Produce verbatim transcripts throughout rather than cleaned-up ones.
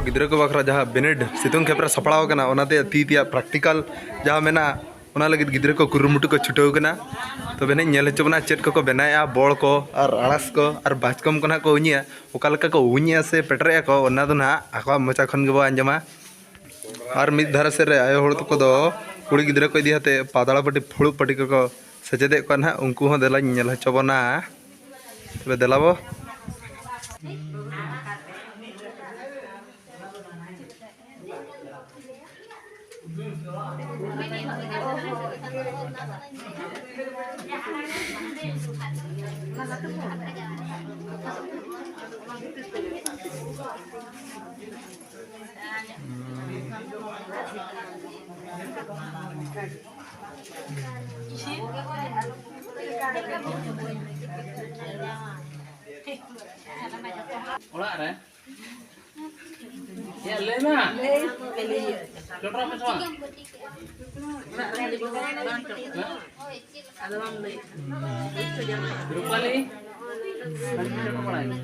ᱜᱤᱫᱽᱨᱟᱹ ᱠᱚ ᱵᱟᱠᱷᱨᱟ ᱡᱟᱦᱟᱸ ᱵᱤᱱᱤᱰ ᱥᱤᱛᱩᱝ ᱠᱷᱮᱯ ᱨᱮ ᱥᱟᱯᱲᱟᱣ ᱠᱟᱱᱟ, ᱚᱱᱟᱛᱮ ᱛᱤ ᱛᱮᱭᱟᱜ ᱯᱨᱮᱠᱴᱤᱠᱟᱞ ᱡᱟᱦᱟᱸ ᱢᱮᱱᱟᱜᱼᱟ, ᱚᱱᱟ ᱞᱟᱹᱜᱤᱫ ᱜᱤᱫᱽᱨᱟᱹ ᱠᱚ ᱠᱩᱨᱩᱢᱩᱴᱩ ᱠᱚ ᱪᱷᱩᱴᱟᱹᱣ ᱠᱟᱱᱟ᱾ ᱛᱚᱵᱮ ᱱᱟᱜ ᱧᱮᱞ ᱦᱚᱪᱚ ᱵᱚᱱᱟ ᱪᱮᱫ ᱠᱚᱠᱚ ᱵᱮᱱᱟᱣᱮᱫᱼᱟ, ᱵᱚᱲ ᱠᱚ ᱟᱨ ᱟᱲᱟᱥ ᱠᱚ ᱟᱨ ᱵᱟᱪᱠᱚᱢ ᱠᱚ ᱱᱟᱜ ᱠᱚ ᱩᱧᱮᱜᱼᱟ᱾ ᱚᱠᱟ ᱞᱮᱠᱟ ᱠᱚ ᱩᱧᱮᱜᱼᱟ ᱥᱮ ᱯᱮᱴᱨᱮᱜᱼᱟ ᱠᱚ, ᱚᱱᱟ ᱫᱚ ᱱᱟᱜ ᱟᱠᱚᱣᱟᱜ ᱢᱚᱪᱟ ᱠᱷᱚᱱ ᱜᱮᱵᱚ ᱟᱸᱡᱚᱢᱟ᱾ ᱟᱨ ᱢᱤᱫ ᱫᱷᱟᱨᱮ ᱥᱮᱫ ᱨᱮ ᱟᱭᱳ ᱦᱚᱲ ᱛᱟᱠᱚ ᱫᱚ ᱠᱩᱲᱤ ᱜᱤᱫᱽᱨᱟᱹ ᱠᱚ ᱤᱫᱤ ᱠᱟᱛᱮ ᱯᱟᱛᱲᱟ ᱯᱟᱹᱴᱤ, ᱯᱷᱩᱲᱩᱜ ᱯᱟᱹᱴᱤ ᱠᱚᱠᱚ ᱥᱮᱪᱮᱫᱮᱫ ᱠᱚᱣᱟ ᱱᱟᱜ, ᱩᱱᱠᱩ ᱦᱚᱸ ᱫᱮᱞᱟᱧ ᱧᱮᱞ ᱦᱚᱪᱚ ᱵᱚᱱᱟ᱾ ᱛᱚᱵᱮ ᱫᱮᱞᱟ ᱵᱚ᱾ ᱚᱲᱟᱜ ᱨᱮ? ᱭᱟ, ᱞᱟᱹᱭ ᱢᱮ᱾ ᱪᱚᱴᱨᱚᱜ ᱢᱮ ᱥᱮ ᱵᱟᱝ? ᱦᱮᱸ? ᱨᱩᱯᱟᱞᱤ? ᱪᱮᱫ ᱞᱮᱠᱟ ᱵᱤᱱ ᱪᱚᱴᱨᱚ ᱵᱟᱲᱟᱭᱮᱱᱟ?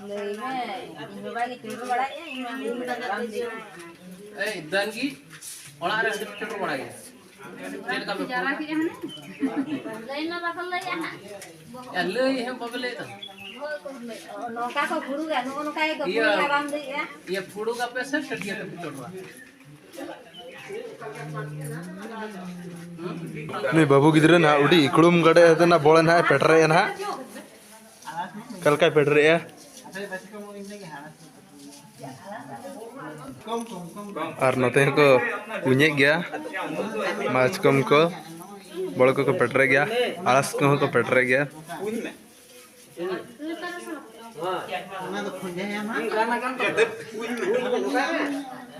ᱞᱟᱹᱭ ᱢᱮ, ᱤᱧ ᱵᱟᱵᱟ ᱜᱮ ᱪᱩᱰᱩᱨ ᱵᱟᱲᱟᱭᱮᱫᱼᱟ, ᱤᱧ ᱢᱟ ᱵᱟᱹᱧ ᱵᱟᱲᱟᱭᱟ᱾ ᱮᱭ, ᱫᱟᱹᱱ ᱜᱮ ᱚᱲᱟᱜ ᱨᱮ ᱪᱩᱰᱩᱨ ᱵᱟᱲᱟᱭ ᱜᱮ᱾ ᱪᱮᱫ ᱞᱮᱠᱟ ᱯᱮ ᱡᱟᱣᱨᱟ ᱠᱮᱫᱼᱟ ᱦᱟᱱᱮ? ᱞᱟᱹᱭ ᱢᱟ ᱵᱟᱠᱚ ᱞᱟᱹᱭᱟ ᱦᱟᱸᱜ᱾ ᱭᱟ, ᱞᱟᱹᱭ ᱦᱚᱸ ᱵᱟᱯᱮ ᱞᱟᱹᱭ ᱫᱟ᱾ ᱱᱚᱝᱠᱟ ᱠᱚ ᱯᱷᱩᱲᱩᱜᱟ, ᱱᱚᱜᱼᱚ ᱱᱚᱝᱠᱟ ᱜᱮᱠᱚ ᱤᱭᱟᱹ, ᱯᱷᱩᱲᱩᱜᱟ, ᱵᱟᱢ ᱞᱟᱹᱭᱮᱜᱼᱟ? ᱤᱭᱟᱹ, ᱯᱷᱩᱲᱩᱜ ᱟᱯᱮ ᱥᱮ ᱴᱟᱹᱴᱭᱟᱹ ᱛᱮᱯᱮ ᱪᱚᱰᱚᱨᱟ? ᱩᱱᱤ ᱵᱟᱹᱵᱩ ᱜᱤᱫᱽᱨᱟᱹ ᱱᱟᱦᱟᱜ ᱟᱹᱰᱤ ᱤᱠᱲᱩᱢ ᱜᱟᱰᱮ ᱟᱛᱮ ᱱᱟᱜ ᱵᱚᱞᱮ ᱱᱟᱦᱟᱜ ᱮ ᱯᱮᱴᱨᱮᱜᱼᱟ ᱱᱟᱦᱟᱜ᱾ ᱚᱠᱟ ᱞᱮᱠᱟᱭ ᱯᱮᱴᱨᱮᱜᱼᱟ? ᱟᱨ ᱱᱚᱛᱮ ᱦᱚᱸᱠᱚ ᱩᱧᱮᱫ ᱜᱮᱭᱟ, ᱢᱟᱪᱠᱚᱢ ᱠᱚ, ᱵᱚᱲ ᱠᱚᱠᱚ ᱯᱮᱴᱨᱮᱜ ᱜᱮᱭᱟ, ᱟᱲᱟᱥ ᱠᱚᱦᱚᱸ ᱠᱚ ᱯᱮᱴᱨᱮᱜ ᱜᱮᱭᱟ᱾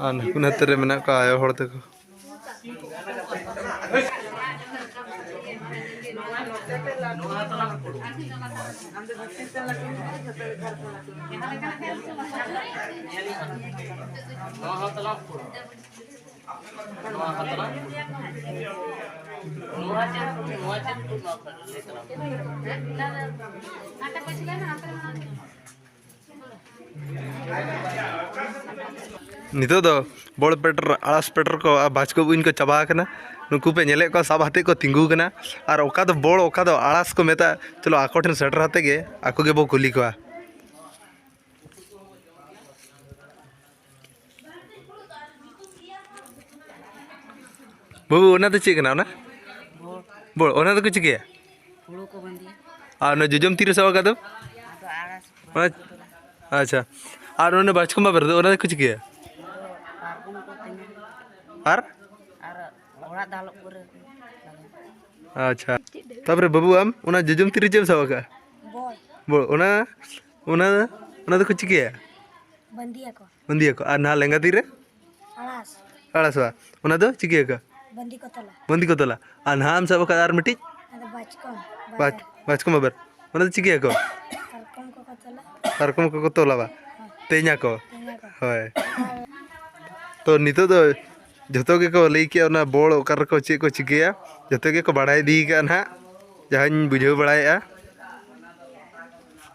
ᱟᱨ ᱱᱩᱠᱩ ᱱᱟᱛᱮ ᱨᱮ ᱢᱮᱱᱟᱜ ᱠᱚᱣᱟ ᱟᱭᱳ ᱦᱚᱲ ᱛᱟᱠᱚ᱾ ᱱᱤᱛᱚᱜ ᱫᱚ ᱵᱚᱲ ᱯᱮᱴᱮᱨ, ᱟᱲᱟᱥ ᱯᱮᱴᱮᱨ ᱠᱚ ᱟᱨ ᱵᱟᱪᱠᱚᱢ ᱩᱧ ᱠᱚ ᱪᱟᱵᱟ ᱟᱠᱟᱱᱟ᱾ ᱱᱩᱠᱩ ᱯᱮ ᱧᱮᱞᱮᱫ ᱠᱚᱣᱟ, ᱥᱟᱵ ᱟᱛᱮᱫ ᱠᱚ ᱛᱤᱸᱜᱩ ᱟᱠᱟᱱᱟ᱾ ᱟᱨ ᱚᱠᱟ ᱫᱚ ᱵᱚᱲ, ᱚᱠᱟ ᱫᱚ ᱟᱲᱟᱥ ᱠᱚ ᱢᱮᱛᱟᱜᱼᱟ, ᱪᱚᱞᱚ ᱟᱠᱚ ᱴᱷᱮᱱ ᱥᱮᱴᱮᱨ ᱟᱛᱮᱫ ᱜᱮ ᱟᱠᱚ ᱜᱮᱵᱚ ᱠᱩᱞᱤ ᱠᱚᱣᱟ᱾ ᱵᱟᱹᱵᱩ, ᱚᱱᱟ ᱫᱚ ᱪᱮᱫ ᱠᱟᱱᱟ? ᱚᱱᱟ ᱵᱚᱲ, ᱚᱱᱟ ᱫᱚᱠᱚ ᱪᱤᱠᱟᱹᱭᱟ? ᱦᱩᱲᱩ ᱠᱚ ᱵᱟᱸᱫᱮᱭᱟ᱾ ᱟᱨ ᱚᱱᱟ ᱡᱚᱡᱚᱢ ᱛᱤᱨᱮ ᱥᱟᱵ ᱟᱠᱟᱫ ᱫᱚ? ᱟᱫᱚ ᱟᱲᱟᱥ ᱚᱱᱟ, ᱟᱪᱪᱷᱟ᱾ ᱟᱨ ᱚᱱᱟ ᱵᱟᱪᱠᱚᱢ ᱵᱟᱵᱮᱨ ᱫᱚ, ᱚᱱᱟ ᱫᱚᱠᱚ ᱪᱤᱠᱟᱹᱭᱟ? ᱯᱟᱨᱠᱚᱢ ᱠᱚ ᱛᱮᱧᱟ᱾ ᱟᱨ? ᱟᱨ ᱚᱲᱟᱜ ᱫᱟᱞᱚᱵ ᱠᱚᱨᱮ ᱠᱚ ᱞᱟᱜᱟᱣᱟ᱾ ᱟᱪᱪᱷᱟ᱾ ᱛᱟᱯᱚᱨᱮ ᱵᱟᱹᱵᱩ, ᱟᱢ ᱚᱱᱟ ᱡᱚᱡᱚᱢ ᱛᱤᱨᱮ ᱪᱮᱫ ᱮᱢ ᱥᱟᱵ ᱟᱠᱟᱫᱼᱟ? ᱵᱚᱲ᱾ ᱵᱚᱲ, ᱚᱱᱟ, ᱚᱱᱟ, ᱚᱱᱟ ᱫᱚᱠᱚ ᱪᱤᱠᱟᱹᱭᱟ? ᱵᱟᱸᱫᱮᱭᱟᱠᱚ᱾ ᱵᱟᱸᱫᱮᱭᱟᱠᱚ᱾ ᱟᱨ ᱱᱟᱦᱟᱜ ᱞᱮᱸᱜᱟ ᱛᱤᱨᱮ? ᱟᱲᱟᱥ᱾ ᱟᱲᱟᱥᱚᱜᱼᱟ᱾ ᱚᱱᱟ ᱫᱚ ᱪᱤᱠᱟᱹᱭᱟᱠᱚ? ᱵᱟᱸᱫᱮ ᱠᱚ ᱛᱚᱞᱟ᱾ ᱵᱟᱸᱫᱮ ᱠᱚ ᱛᱚᱞᱟ᱾ ᱟᱨ ᱱᱟᱦᱟᱜ ᱮᱢ ᱥᱟᱵ ᱟᱠᱟᱫ ᱟᱨ ᱢᱤᱫᱴᱤᱡ? ᱟᱫᱚ ᱵᱟᱪᱠᱚᱢ᱾ ᱵᱟᱪ-, ᱵᱟᱵᱮᱨ᱾ ᱵᱟᱪᱠᱚᱢ ᱵᱟᱵᱮᱨ᱾ ᱚᱱᱟ ᱫᱚ ᱪᱤᱠᱟᱹᱭᱟᱠᱚ? ᱯᱟᱨᱠᱚᱢ ᱠᱚᱠᱚ ᱛᱚᱞᱟ᱾ ᱯᱟᱨᱠᱚᱢ ᱠᱚᱠᱚ ᱛᱚᱞᱟ ᱵᱟ? ᱦᱳᱭ᱾ ᱛᱮᱧᱟᱠᱚ᱾ ᱛᱮᱧᱟᱠᱚ᱾ ᱦᱳᱭ᱾ ᱛᱚ, ᱱᱤᱛᱚᱜ ᱫᱚ ᱡᱷᱚᱛᱚ ᱜᱮᱠᱚ ᱞᱟᱹᱭ ᱠᱮᱜᱼᱟ, ᱚᱱᱟ ᱵᱚᱲ ᱚᱠᱟ ᱨᱮᱠᱚ ᱪᱮᱫ ᱠᱚ ᱪᱤᱠᱟᱹᱭᱟ, ᱡᱷᱚᱛᱚ ᱜᱮᱠᱚ ᱵᱟᱲᱟᱭ ᱤᱫᱤ ᱠᱟᱜᱼᱟ ᱱᱟᱦᱟᱜ, ᱡᱟᱦᱟᱸᱧ ᱵᱩᱡᱷᱟᱹᱣ ᱵᱟᱲᱟᱭᱮᱜᱼᱟ᱾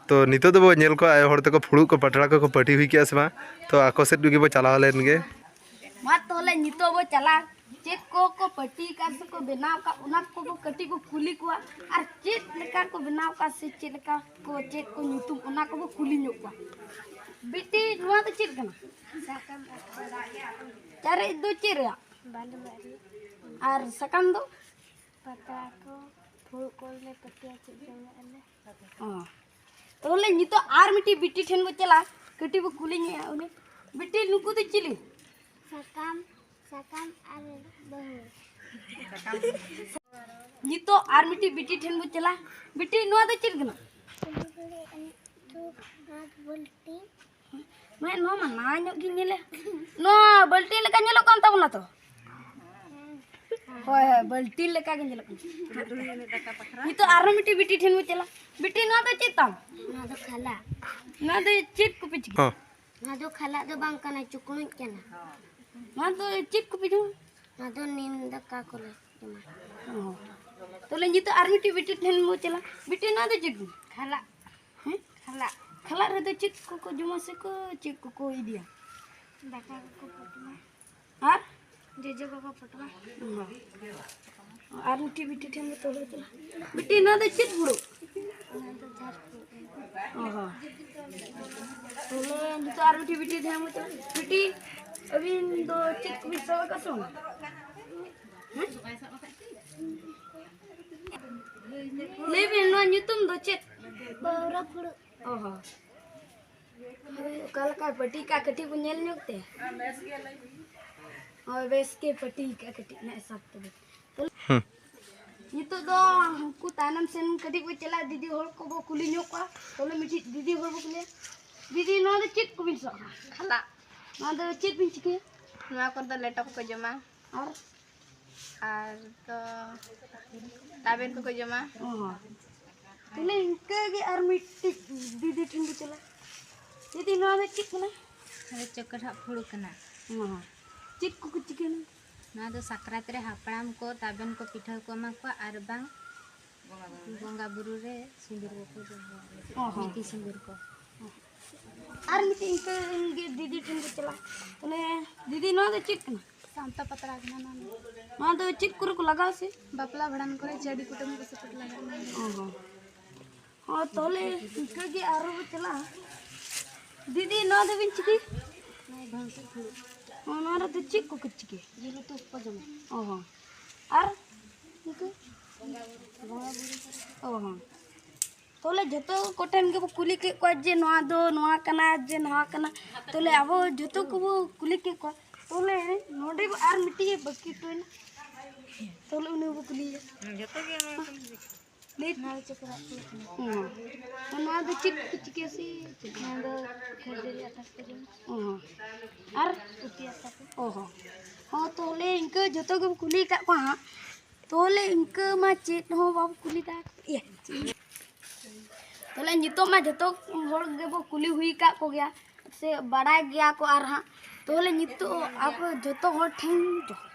ᱛᱚ, ᱱᱤᱛᱚᱜ ᱫᱚᱵᱚ ᱧᱮᱞ ᱠᱚᱣᱟ ᱟᱭᱳ ᱦᱚᱲ ᱛᱟᱠᱚ ᱯᱷᱩᱲᱩᱜ ᱠᱚ ᱯᱟᱴᱲᱟ ᱠᱚᱠᱚ ᱯᱟᱹᱴᱤ ᱦᱩᱭ ᱠᱮᱜᱼᱟ ᱥᱮ ᱵᱟᱝ᱾ ᱛᱚ, ᱟᱠᱚ ᱥᱮᱫ ᱜᱮᱵᱚ ᱪᱟᱞᱟᱣ ᱞᱮᱱ ᱜᱮ᱾ ᱢᱟ ᱛᱟᱦᱚᱞᱮ ᱱᱤᱛᱚᱜ ᱵᱚ ᱪᱟᱞᱟᱜ, ᱪᱮᱫ ᱠᱚ ᱠᱚ ᱯᱟᱹᱴᱤ ᱟᱠᱟᱫ ᱥᱮ ᱠᱚ ᱵᱮᱱᱟᱣ ᱟᱠᱟᱫ, ᱚᱱᱟ ᱠᱚᱵᱚ ᱠᱟᱹᱴᱤᱡ ᱵᱚ ᱠᱩᱞᱤ ᱠᱚᱣᱟ᱾ ᱟᱨ ᱪᱮᱫ ᱞᱮᱠᱟ ᱠᱚ ᱵᱮᱱᱟᱣ ᱟᱠᱟᱫ ᱥᱮ ᱪᱮᱫ ᱞᱮᱠᱟ ᱠᱚ, ᱪᱮᱫ ᱠᱚ ᱧᱩᱛᱩᱢ, ᱚᱱᱟ ᱠᱚᱵᱚ ᱠᱩᱞᱤ ᱧᱚᱜ ᱠᱚᱣᱟ᱾ ᱵᱤᱴᱤ, ᱱᱚᱣᱟ ᱫᱚ ᱪᱮᱫ ᱠᱟᱱᱟ? ᱥᱟᱠᱟᱢ ᱟᱨ ᱪᱟᱨᱮᱡ ᱫᱚ ᱪᱮᱫ ᱨᱮᱭᱟᱜ? ᱵᱟᱹᱞᱩ ᱢᱟᱜ ᱨᱮᱭᱟᱜ᱾ ᱟᱨ ᱥᱟᱠᱟᱢ ᱫᱚ? ᱯᱟᱛᱲᱟ ᱠᱚ, ᱯᱷᱩᱲᱩᱜ ᱠᱚᱞᱮ ᱯᱟᱹᱴᱤᱭᱟ, ᱪᱮᱫ ᱡᱚᱢᱟᱜ ᱟᱞᱮ᱾ ᱚ᱾ ᱛᱟᱦᱚᱞᱮ ᱱᱤᱛᱚᱜ ᱟᱨ ᱢᱤᱫᱴᱤᱡ ᱵᱤᱴᱤ ᱴᱷᱮᱱ ᱵᱚ ᱪᱟᱞᱟᱜᱼᱟ, ᱠᱟᱹᱴᱤᱡ ᱵᱚ ᱠᱩᱞᱤ ᱧᱚᱜᱼᱟ ᱩᱱᱤ᱾ ᱵᱤᱴᱤ, ᱱᱩᱠᱩ ᱫᱚ ᱪᱤᱞᱤ? ᱥᱟᱠᱟᱢ, ᱥᱟᱠᱟᱢ ᱟᱨ ᱵᱟᱹᱦᱩ᱾ ᱱᱤᱛᱚᱜ ᱟᱨ ᱢᱤᱫᱴᱤᱡ ᱵᱤᱴᱤ ᱴᱷᱮᱱ ᱵᱚ ᱪᱟᱞᱟᱜᱼᱟ᱾ ᱵᱤᱴᱤ, ᱱᱚᱣᱟ ᱫᱚ ᱪᱮᱫ ᱠᱟᱱᱟ? ᱱᱚᱣᱟ ᱫᱚ ᱵᱟᱹᱞᱴᱤᱱ᱾ ᱢᱟᱱᱮ ᱱᱚᱣᱟ ᱢᱟ ᱱᱟᱣᱟ ᱧᱚᱜ ᱜᱤᱧ ᱧᱮᱞᱮ᱾ ᱱᱚᱣᱟ ᱵᱟᱹᱞᱴᱤᱱ ᱞᱮᱠᱟ ᱧᱮᱞᱚᱜ ᱠᱟᱱ ᱛᱟᱵᱚᱱᱟ ᱛᱚ? ᱦᱳᱭ, ᱦᱳᱭ, ᱵᱟᱹᱞᱴᱤᱱ ᱞᱮᱠᱟ ᱜᱮ ᱧᱮᱞᱚᱜ ᱠᱟᱱᱟ᱾ ᱱᱤᱛᱚᱜ ᱟᱨᱦᱚᱸ ᱢᱤᱫᱴᱤᱡ ᱵᱤᱴᱤ ᱴᱷᱮᱱ ᱵᱚ ᱪᱟᱞᱟᱜᱼᱟ᱾ ᱵᱤᱴᱤ, ᱱᱚᱣᱟ ᱫᱚ ᱪᱮᱫ ᱛᱟᱢ? ᱱᱚᱣᱟ ᱫᱚ ᱠᱷᱟᱞᱟᱜ᱾ ᱱᱚᱣᱟ ᱫᱚ ᱪᱮᱫ ᱠᱚᱯᱮ ᱪᱤᱠᱟᱹᱭᱟ? ᱦᱚᱸ᱾ ᱱᱚᱣᱟ ᱫᱚ ᱠᱷᱟᱞᱟᱜ ᱫᱚ ᱵᱟᱝ ᱠᱟᱱᱟ, ᱪᱩᱠᱲᱩᱡ ᱠᱟᱱᱟ᱾ ᱱᱚᱣᱟ ᱫᱚ ᱪᱮᱫ ᱠᱚᱯᱮ ᱡᱚᱢᱟ? ᱱᱚᱣᱟ ᱫᱚ ᱱᱤᱢ ᱫᱟᱠᱟ ᱠᱚᱞᱮ᱾ ᱚ᱾ ᱛᱟᱦᱞᱮ ᱱᱤᱛᱚᱜ ᱟᱨ ᱢᱤᱫᱴᱤᱡ ᱵᱤᱴᱤ ᱴᱷᱮᱱ ᱵᱚ ᱪᱟᱞᱟᱜᱼᱟ᱾ ᱵᱤᱴᱤ, ᱱᱚᱣᱟ ᱫᱚ ᱪᱮᱫ ᱠᱚ? ᱠᱷᱟᱞᱟᱜ᱾ ᱦᱮᱸ? ᱠᱷᱟᱞᱟᱜ᱾ ᱠᱷᱟᱞᱟᱜ ᱨᱮᱫᱚ ᱪᱮᱫ ᱠᱚᱠᱚ ᱡᱚᱢᱟ ᱥᱮ ᱠᱚ ᱪᱮᱫ ᱠᱚᱠᱚ ᱤᱫᱤᱭᱟ? ᱫᱟᱠᱟ ᱠᱚᱠᱚ ᱯᱚᱴᱚᱢᱟ᱾ ᱟᱨ? ᱡᱚᱡᱚ ᱠᱚᱠᱚ ᱯᱚᱴᱚᱢᱟ᱾ ᱚ᱾ ᱟᱨ ᱢᱤᱫᱴᱤᱡ ᱵᱤᱴᱤ ᱴᱷᱮᱱ ᱵᱚ ᱛᱚᱞ ᱦᱚᱪᱚ᱾ ᱵᱤᱴᱤ, ᱱᱚᱣᱟ ᱫᱚ ᱪᱮᱫ ᱦᱩᱲᱩ? ᱚᱱᱟ ᱫᱚ ᱡᱷᱟᱲ ᱦᱩᱲᱩ᱾ ᱚ ᱦᱚᱸ᱾ ᱛᱟᱦᱞᱮ ᱱᱤᱛᱚᱜ ᱟᱨ ᱢᱤᱫᱴᱤᱡ ᱵᱤᱴᱤ ᱴᱷᱮᱱ ᱵᱚ ᱪᱟᱞᱟᱜᱼᱟ᱾ ᱵᱤᱴᱤ, ᱟᱹᱵᱤᱱ ᱫᱚ ᱪᱮᱫ ᱠᱚᱵᱤᱱ ᱥᱟᱵ ᱟᱠᱟᱫ ᱥᱮ ᱵᱟᱝ? ᱞᱟᱹᱭ ᱵᱤᱱ, ᱱᱚᱣᱟ ᱧᱩᱛᱩᱢ ᱫᱚ ᱪᱮᱫ? ᱯᱟᱣᱨᱟ ᱯᱷᱩᱲᱩᱜ᱾ ᱚ ᱦᱚᱸ᱾ ᱦᱳᱭ, ᱚᱠᱟ ᱞᱮᱠᱟᱭ ᱯᱟᱹᱴᱤ ᱠᱟᱜ, ᱠᱟᱹᱴᱤᱡ ᱵᱚᱱ ᱧᱮᱞ ᱧᱚᱜ ᱛᱮ᱾ ᱦᱳᱭ, ᱵᱮᱥ ᱜᱮ ᱯᱟᱹᱴᱤ ᱠᱟᱜ, ᱠᱟᱹᱴᱤᱡ ᱱᱮ ᱥᱟᱵ ᱛᱚᱵᱮ᱾ ᱦᱩᱸ᱾ ᱱᱤᱛᱚᱜ ᱫᱚ ᱩᱱᱠᱩ ᱛᱟᱭᱱᱚᱢ ᱥᱮᱱ ᱠᱟᱹᱴᱤᱡ ᱵᱚ ᱪᱟᱞᱟᱜᱼᱟ, ᱫᱤᱫᱤ ᱦᱚᱲ ᱠᱚᱵᱚ ᱠᱩᱞᱤ ᱧᱚᱜ ᱠᱚᱣᱟ᱾ ᱛᱚᱵᱮ ᱢᱤᱫᱴᱤᱡ ᱫᱤᱫᱤ ᱦᱚᱲ ᱵᱚ ᱠᱩᱞᱤᱭᱟ᱾ ᱫᱤᱫᱤ, ᱱᱚᱣᱟ ᱫᱚ ᱪᱮᱫ ᱠᱚᱵᱤᱱ ᱥᱟᱵ ᱠᱟᱜᱼᱟ? ᱠᱷᱟᱞᱟᱜ᱾ ᱱᱚᱣᱟ ᱫᱚ ᱪᱮᱫ ᱵᱤᱱ ᱪᱤᱠᱟᱹᱭᱟ? ᱱᱚᱣᱟ ᱠᱚᱨᱮ ᱫᱚ ᱞᱮᱴᱚ ᱠᱚᱠᱚ ᱡᱚᱢᱟ᱾ ᱟᱨ? ᱟᱨ ᱫᱚ ᱛᱟᱵᱮᱱ ᱠᱚᱠᱚ ᱡᱚᱢᱟ᱾ ᱚ᱾ ᱛᱟᱦᱞᱮ ᱤᱱᱠᱟᱹ ᱜᱮ ᱟᱨ ᱢᱤᱫᱴᱤᱡ ᱫᱤᱫᱤ ᱴᱷᱮᱱ ᱵᱚ ᱪᱟᱞᱟᱜᱼᱟ᱾ ᱫᱤᱫᱤ, ᱱᱚᱣᱟ ᱫᱚ ᱪᱮᱫ ᱠᱟᱱᱟ? ᱟᱫᱚ ᱪᱚᱠᱨᱟᱜ ᱯᱷᱩᱲᱩᱜ ᱠᱟᱱᱟ᱾ ᱚ᱾ ᱪᱮᱫ ᱠᱚᱠᱚ ᱪᱤᱠᱟᱹᱭᱟ? ᱱᱚᱣᱟ ᱫᱚ ᱥᱟᱠᱨᱟᱛ ᱨᱮ ᱦᱟᱯᱲᱟᱢ ᱠᱚ ᱛᱟᱵᱮᱱ ᱠᱚ ᱯᱤᱴᱷᱟᱹ ᱠᱚ ᱮᱢᱟ ᱠᱚᱣᱟ, ᱟᱨ ᱵᱟᱝ ᱵᱚᱸᱜᱟ ᱵᱩᱨᱩ ᱨᱮ ᱥᱤᱸᱫᱩᱨ ᱠᱚᱠᱚ ᱡᱚᱢᱟ᱾ ᱚ ᱦᱚᱸ᱾ ᱢᱤᱛᱷᱤ ᱥᱤᱸᱫᱩᱨ ᱠᱚ᱾ ᱟᱨ ᱢᱤᱫᱴᱤᱡ ᱤᱱᱠᱟᱹ ᱜᱮ ᱫᱤᱫᱤ ᱴᱷᱮᱱ ᱠᱚ ᱪᱟᱞᱟᱜᱼᱟ᱾ ᱛᱟᱦᱞᱮ ᱫᱤᱫᱤ, ᱱᱚᱣᱟ ᱫᱚ ᱪᱮᱫ ᱠᱟᱱᱟ? ᱥᱟᱶᱛᱟ ᱯᱟᱛᱲᱟ ᱠᱟᱱᱟ ᱱᱚᱣᱟ ᱫᱚ᱾ ᱱᱚᱣᱟ ᱫᱚ ᱪᱮᱫ ᱠᱚᱨᱮ ᱠᱚ ᱞᱟᱜᱟᱣᱟ ᱥᱮ? ᱵᱟᱯᱞᱟ ᱵᱷᱟᱸᱰᱟᱱ ᱠᱚᱨᱮ, ᱪᱟᱹᱰᱤ ᱠᱩᱴᱟᱹᱢ ᱠᱚ ᱥᱮ ᱠᱚ ᱞᱟᱜᱟᱣᱟ ᱱᱚᱣᱟ ᱫᱚ᱾ ᱚ ᱦᱚᱸ᱾ ᱦᱚᱸ, ᱛᱟᱦᱞᱮ ᱤᱱᱠᱟᱹ ᱜᱮ ᱟᱨᱦᱚᱸ ᱵᱚ ᱪᱟᱞᱟᱜᱼᱟ᱾ ᱫᱤᱫᱤ, ᱱᱚᱣᱟ ᱫᱚ ᱵᱤᱱ ᱪᱤᱠᱟᱹᱭ? ᱱᱚᱣᱟ ᱫᱷᱚᱱ ᱥᱮ ᱯᱷᱩᱲᱩᱜ᱾ ᱦᱚᱸ, ᱱᱚᱣᱟ ᱨᱮᱫᱚ ᱪᱮᱫ ᱠᱚᱠᱚ ᱪᱤᱠᱟᱹᱭᱟ? ᱡᱤᱞ ᱩᱛᱩ ᱠᱚ ᱡᱚᱢᱟ᱾ ᱚ ᱦᱚᱸ᱾ ᱟᱨ ᱤᱱᱠᱟᱹ? ᱵᱚᱸᱜᱟ ᱵᱩᱨᱩ ᱠᱚᱨᱮ᱾ ᱚ ᱦᱚᱸ᱾ ᱛᱚᱞᱮ ᱡᱷᱚᱛᱚ ᱠᱚᱴᱷᱮᱱ ᱜᱮᱵᱚ ᱠᱩᱞᱤ ᱠᱮᱫ ᱠᱚᱣᱟ ᱡᱮ ᱱᱚᱣᱟ ᱫᱚ ᱱᱚᱣᱟ ᱠᱟᱱᱟ, ᱡᱮ ᱱᱚᱣᱟ ᱠᱟᱱᱟ᱾ ᱛᱚᱞᱮ ᱟᱵᱚ ᱡᱷᱚᱛᱚ ᱠᱚᱵᱚ ᱠᱩᱞᱤ ᱠᱮᱫ ᱠᱚᱣᱟ᱾ ᱛᱚᱞᱮ ᱱᱚᱰᱮ ᱟᱨ ᱢᱤᱫᱴᱤᱡ ᱵᱟᱹᱠᱤ ᱦᱚᱴᱚᱭᱮᱱᱟ᱾ ᱛᱚᱞᱮ ᱩᱱᱤ ᱵᱚ ᱠᱩᱞᱤᱭᱮᱭᱟ᱾ ᱡᱷᱚᱛᱚ ᱜᱮ ᱚᱱᱟ ᱠᱚ ᱞᱟᱹᱭ᱾ ᱱᱚᱣᱟ ᱫᱚ ᱪᱚᱠᱨᱟᱜ ᱠᱚ ᱠᱟᱱᱟ᱾ ᱚ᱾ ᱟᱨ ᱱᱚᱣᱟ ᱫᱚ ᱪᱮᱫ ᱠᱚ ᱪᱤᱠᱟᱹᱭᱟ ᱥᱮ ᱪᱮᱫ? ᱱᱚᱣᱟ ᱫᱚ ᱠᱷᱟᱹᱡᱟᱹᱲᱤ ᱟᱴᱟ ᱠᱚ ᱡᱚᱢᱟ᱾ ᱚ᱾ ᱟᱨ? ᱨᱩᱴᱤ ᱟᱴᱟ ᱠᱚ᱾ ᱚ ᱦᱚᱸ᱾ ᱦᱚᱸ, ᱛᱚᱞᱮ ᱤᱱᱠᱟᱹ ᱡᱷᱚᱛᱚ ᱜᱮᱵᱚ ᱠᱩᱞᱤ ᱟᱠᱟᱫ ᱠᱚᱣᱟ ᱦᱟᱸᱜ᱾ ᱛᱚᱞᱮ ᱤᱱᱠᱟᱹ ᱢᱟ ᱪᱮᱫ ᱦᱚᱸ ᱵᱟᱵᱚ ᱠᱩᱞᱤ ᱫᱟ-, ᱤᱭᱟᱹ᱾ ᱛᱚᱞᱮ ᱱᱤᱛᱚᱜ ᱢᱟ ᱡᱷᱚᱛᱚ ᱦᱚᱲ ᱜᱮᱵᱚ ᱠᱩᱞᱤ ᱦᱩᱭ ᱟᱠᱟᱫ ᱠᱚᱜᱮᱭᱟ, ᱥᱮ ᱵᱟᱲᱟᱭ ᱜᱮᱭᱟ ᱠᱚ ᱟᱨ ᱦᱟᱸᱜ᱾ ᱛᱚᱞᱮ ᱱᱤᱛᱚᱜ ᱟᱵᱚ ᱡᱷᱚᱛᱚ ᱦᱚᱲ ᱴᱷᱮᱱ ᱡᱚ-,